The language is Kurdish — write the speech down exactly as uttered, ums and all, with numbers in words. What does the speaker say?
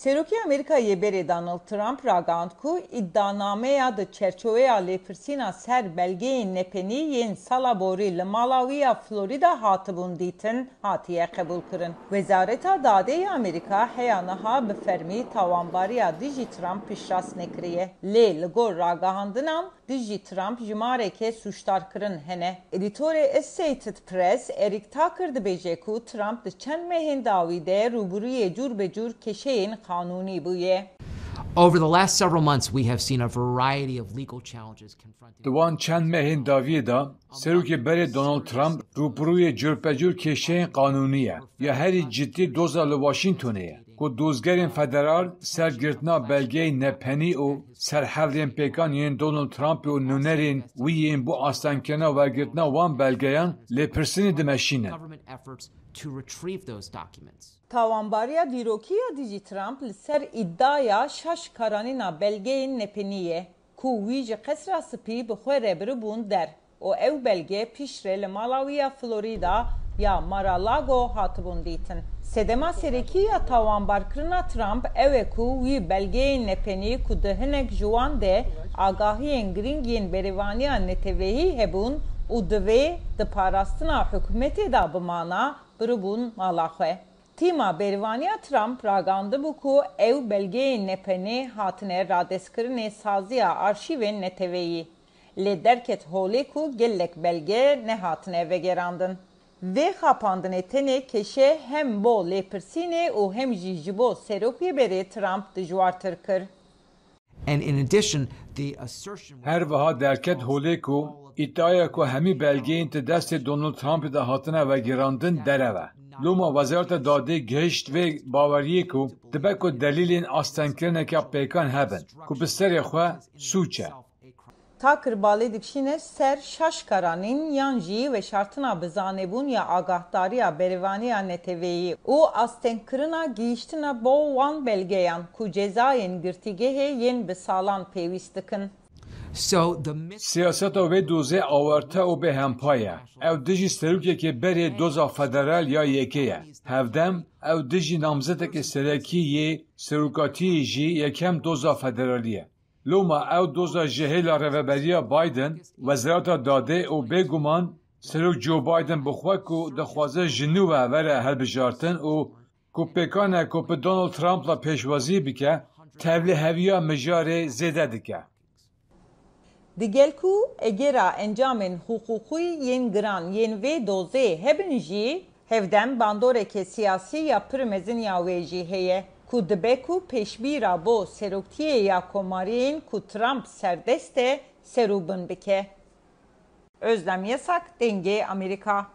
Serokê Amerîka yê berê Donald Trump ragihand ku îdianameya di çerçoveya lêpirsîna ser belgeyên nepenî yên sala borî li mala wî ya Florida hatibûn dîtin, hatiye qebûlkirin. Wezareta Dadê ya Amerîka heya niha bi fermî tawanbariya dijî Trump piştrast nekiriye. Lê li gor ragihandinan, dijî Trump jimareke sûcdarkirin hene. Edîtorê Associated Press, Eric Tucker dibêje ku Trump di çend mehên dawî de rûbirûyê cûr be cûr keşeyên qanûnî bûye. Over the last several months, we have seen a variety of legal challenges confronting. Di wan çend mehên dawiyê de, Serokê berê Donald Trump rûbirûyê cûrbecûr kêşeyên qanûnî ye. Ya herî cidî doza li Washingtonê ye, ku dozgerên federal ser girtina belgeyên nepenî û serhevdên pêkan yên Donald Trump û nûnerên wî yên bo astengkirina wergirtina wan belgeyan lêpirsînê dimeşînin. Government efforts to retrieve those documents. Tawanbariya dîrokî ya dijî Trump li ser îdiaya şaşkaranîna belgeyên nepenî ye, ku wî ji Qesra Spî bi xwe re biribûn der û ew belge piştre li mala wî ya Florida ya Mar-a-Lago hatibûn dîtin. Sedema serekî ya tawanbarkirina Trump ew e ku wî belgeyên nepenî ku di hinek ji wan de agahiyên girîng yên berevaniya neteweyî hebûn û divê di parastina hikûmetê de bimana, biribûn mala xwe. Tîma berevaniya Trump ragandibû ku ew belgeyên nepenê hatine radestkirinê saziya arşîvên neteweyî. Lê derket holê ku gelek belge nehatine vegerandin. Vê xapandinê tenê keşe hem bo lêpirsînê û hem jî ji bo serokê berê Trump dijwartir kir. And in addition, the assertion was Her wiha derket holê ku îdiaya ku hemî belgeyên di destê Donald Trumpê de hatine vegirandin derev e. Loma Wezareta Dadê gihişt vê baweriyê ku dibe ku delîlên astengkirineke pêkan hebin ku bi serê xwe sûc e. Tucker balê dikişîne ser şaşkaranîn yan jî veşartina bi zanebûn ya agahdariya berevaniya neteweyî û astengkirina gihiştina bo wan belgeyan ku cezayên girtîgehê yên bi salan pêwîst dikin. So the mis- Siyaseta wê dozê awarte û bêhempa ye. Ew dijî serokekê berê doza federal ya yekê ye. Hevdem, ew dijî namzetekê serekî yê serokatiyê jî yekem doza federalî ye. Loma ew doza ji hêla rêveberiya Biden, Wezareta Dadê û bêguman Serok Joe Biden bi xwe ku dixwaze ji nû ve were hilbijartin û ku pêkan e ku bi Donald Trump re pêşwazî bike, tevlîheviya mijarê zêde dike. Digel ku egera encamên hiqûqî yên giran yên vê dozê hebin jî, hevdem bandoreke siyasî ya pir mezin ya wê jî heye ku dibe ku pêşbîra bo seroktiyê ya komariyên ku Trump serdest e serûbin bike. Özlem Yasak, Dengê Amerîka.